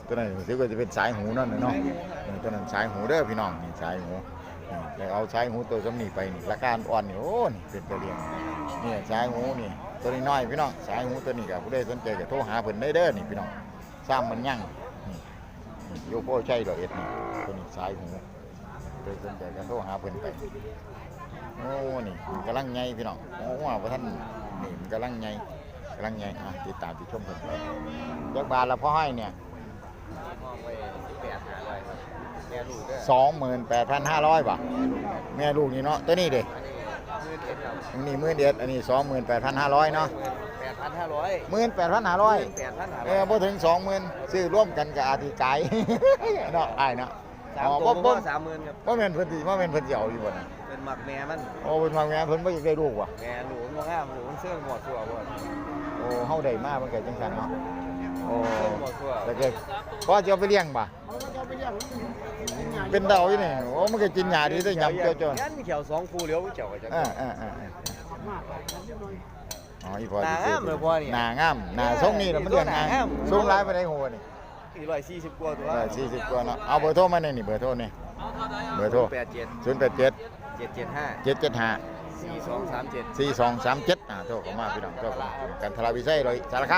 ຕົວນັ້ນຮູ້ສຶກວ່າຈະເປັນສາຍຫູນັ້ນແຫຼະເນາະ. ເອີ ຕົວນັ້ນສາຍຫູເດີພີ່ນ້ອງ ນີ້ສາຍຫູ. ນີ້ ໄດ້ເອົາສາຍຫູຕົວສ່ຳນີ້ໄປນີ້ ລາຄາອ່ອນໆນີ້ ໂອ້ ນີ້ເປັນຕາລ້ຽງ. ນີ້ສາຍຫູນີ້ ຕົວນ້ອຍໆ ພີ່ນ້ອງ ສາຍຫູຕົວນີ້ກໍ ຜູ້ໃດສົນໃຈກໍໂທຫາເພິ່ນໄດ້ເດີນີ້ພີ່ນ້ອງ. ຊາມມັນຍັງ ນີ້ ນີ້ ຢູ່ໂພໄຊຮ້ອຍເອັດນີ້ ຕົວນີ້ສາຍຫູ. ໃຜສົນໃຈກໍໂທຫາເພິ່ນໄປ. ໂອ້ ນີ້ມັນກຳລັງໃຫຍ່ພີ່ນ້ອງ. ໂອ້ ວ່າບໍ່ທັນ ນີ້ມັນກຳລັງໃຫຍ່ ກຳລັງໃຫຍ່. ອ່ະ ຕິດຕາມຕິດຊົມເພິ່ນໄປ. ຈັກບາດລະພໍ່ໃຫ້ນີ້? ຫ້ອງໄວ້ສິບແປດຫ້າຮ້ອຍ ແມ່ລູກເດີ ສອງໝື່ນແປດພັນຫ້າຮ້ອຍ ບາດ. ແມ່ລູກນີ້ເນາະ. ຕົວນີ້ເດ? ອັນນີ້ໝື່ນເອັດ ອັນນີ້ໝື່ນເອັດ ອັນນີ້ສອງໝື່ນແປດພັນຫ້າຮ້ອຍເນາະ. ໝື່ນແປດພັນຫ້າຮ້ອຍ ໝື່ນແປດພັນຫ້າຮ້ອຍ ໝື່ນແປດພັນຫ້າຮ້ອຍ ເອີ ບໍ່ເຖິງສອງໝື່ນ ຊື້ລວມກັນກໍອາດຊິກາຍເນາະ ອ້າຍເນາະ. ສາມ ອໍ ໂຕ ບໍ່ ບໍ່ ບໍ່ ສາມໝື່ນ ບໍ່ແມ່ນເພິ່ນຊິ ບໍ່ແມ່ນເພິ່ນຊິເອົາຢູ່ບໍ່ນະ? ເພິ່ນມັກແມ່ມັນ. ໂອ້ ເພິ່ນມັກແມ່ ເພິ່ນບໍ່ຢາກໄດ້ລູກຫວາ? ແມ່ລູກມັນບໍ່ງາມ ລູກມັນເຊີງມົ້ວຊົ່ວໂພດ. ໂອ້ ເຮົາໄດ້ມາມັນກໍຈັ່ງຊັ້ນເນາະ. ໂອ້ ເຊີງມົ້ວຊົ່ວ ແລ້ວກໍພໍຊິເອົາໄປລ້ຽງບໍ່? ເປັນເຕົ່າຢູ່ນີ້. ໂອ້ ມັນກໍກິນຫຍ້າດີເດ້ ຫຍ້ຳເຈົ້າໆ ແມ່ນແຂ້ວສອງຄູ່ຫຼຽວເຈົ້າກໍຈັກ. ເອີໆໆໆ ອໍ ອີ່ພໍ່ ໜ້າງາມເລີຍພໍ່ນີ້ ໜ້າງາມ ໜ້າຊົງນີ້ລະມັນລ້ຽງງ່າຍ. ສູງຫຼາຍປານໃດຫົວນີ້? ຮ້ອຍສີ່ສິບກວ່າຕົວະ ຮ້ອຍສີ່ສິບກວ່າເນາະ. ເອົາເບີໂທມາແດ່ນີ້ ເບີໂທນີ້ ເບີໂທ ສູນແປດເຈັດ ສູນແປດເຈັດ ເຈັດເຈັດຫ້າ ເຈັດເຈັດຫ້າ ສີ່ສອງສາມເຈັດ ສີ່ສອງສາມເຈັດ. ອ່າ ໂທເຂົ້າມາພີ່ນ້ອງ ໂທເຂົ້າມາກັນທະລາວິໄຊ ຮ້ອຍ ສາລະຄາມ.